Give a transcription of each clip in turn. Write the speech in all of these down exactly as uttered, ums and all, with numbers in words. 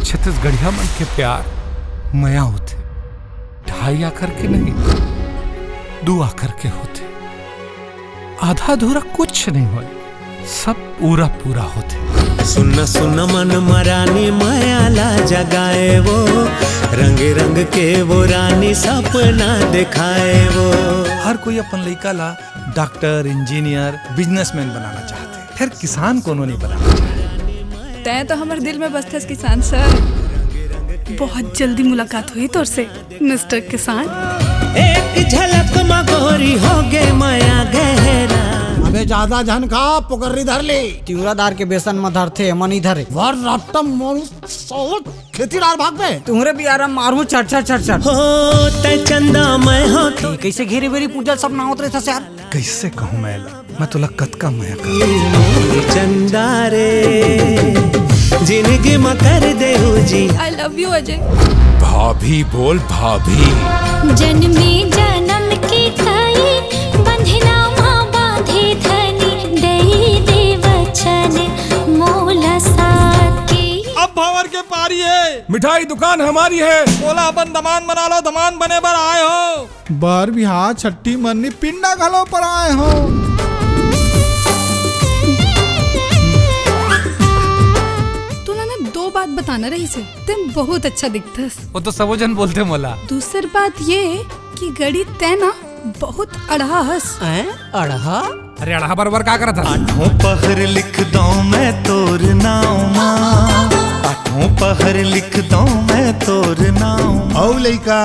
छत्तीसगढ़िया मन के प्यार मया होथे, ढाई आकर के नहीं, दू आकर के होथे। आधा अधूरा कुछ नहीं होय, सब पूरा पूरा होथे। सुन सुन मन मरानी, मया ला जगाए वो, रंग रंग के वो रानी सपना दिखाए वो। हर कोई अपन लइका ला डॉक्टर, इंजीनियर, बिजनेसमैन बनाना चाहथे, फेर किसान कोनो नहीं बनाना चाहथे। तैं तो हमर दिल में बसथस किसान सर। बहुत जल्दी मुलाकात होही तोर से मिस्टर किसान। एक झलक म गोरी हो गे मया गहरा। अबे ज्यादा झन खा, पोकर्री धर ले। तिवरा दार के बेसन म धरथे, मन इधर हे। वर रट्टम मारू साला खेती डार भाग बे। तुहरे बियारा मारू छट छट छट छट। हो तै चंदा मैं हो तो। कइसे घेरी बेरी पूजा सब नावत रहिथस यार। कइसे कहूँ मैं ला, मैं तोला कतका मया कर। चंदा रे, जिंदगी म कर देहू जी। I love you Ajay. भाभी बोल भाभी। जनमे जनम के कई बंधना मा बांधे धनी, दई दे वचन मोला साथ के। अब भंवर के पारी हे। मिठाई दुकान हमारी है। मोला अपन दमान बना लो, दमान बने बर आए हो। बर बिहाव, छट्ठी मरनी, पिंडा घलो पड़ाए हो। तोला ना दो बात बताना रहिस हे, तैं बहुत अच्छा दिखथस। वो तो सबो झन बोलथे मोला। दूसर बात ये कि गड़ी तैं ना बहुत अड़हा हस। हैं? अड़हा? अरे अड़हा बरोबर का करत हस? आठों पहर लिख दौं मैं तोर नाव मा, आठों पहर लिख दौं मैं तोर नाव मा। अउ लइका,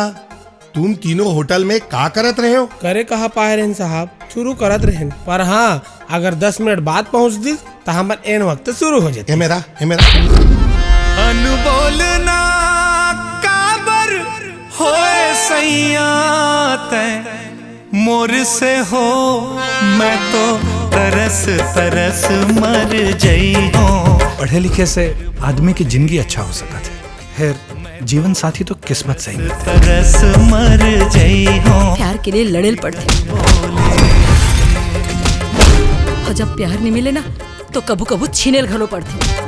तुम तीनों होटल में का करत रहे हो? करे कहा पाए रहेन साहब, शुरू करत रहेन, पर हाँ, अगर दस मिनट बाद पहुंच दिस, त हमर एन वक्त शुरू हो जाथे। ए मेरा, ए मेरा। अनबोल ना काबर होए सैया तैं मोर से हो, मैं तो तरस तरस मर जई हूँ। पढ़े लिखे से आदमी की जिंदगी अच्छा हो सकत हे, फेर जीवन साथी तो किस्मत से ही मिलथे। तरस मर जई हूँ। प्यार के लिए लड़े ल पड़थे, और जब प्यार नहीं मिले ना, तो कभू कभू छीने ल घलो पड़थे।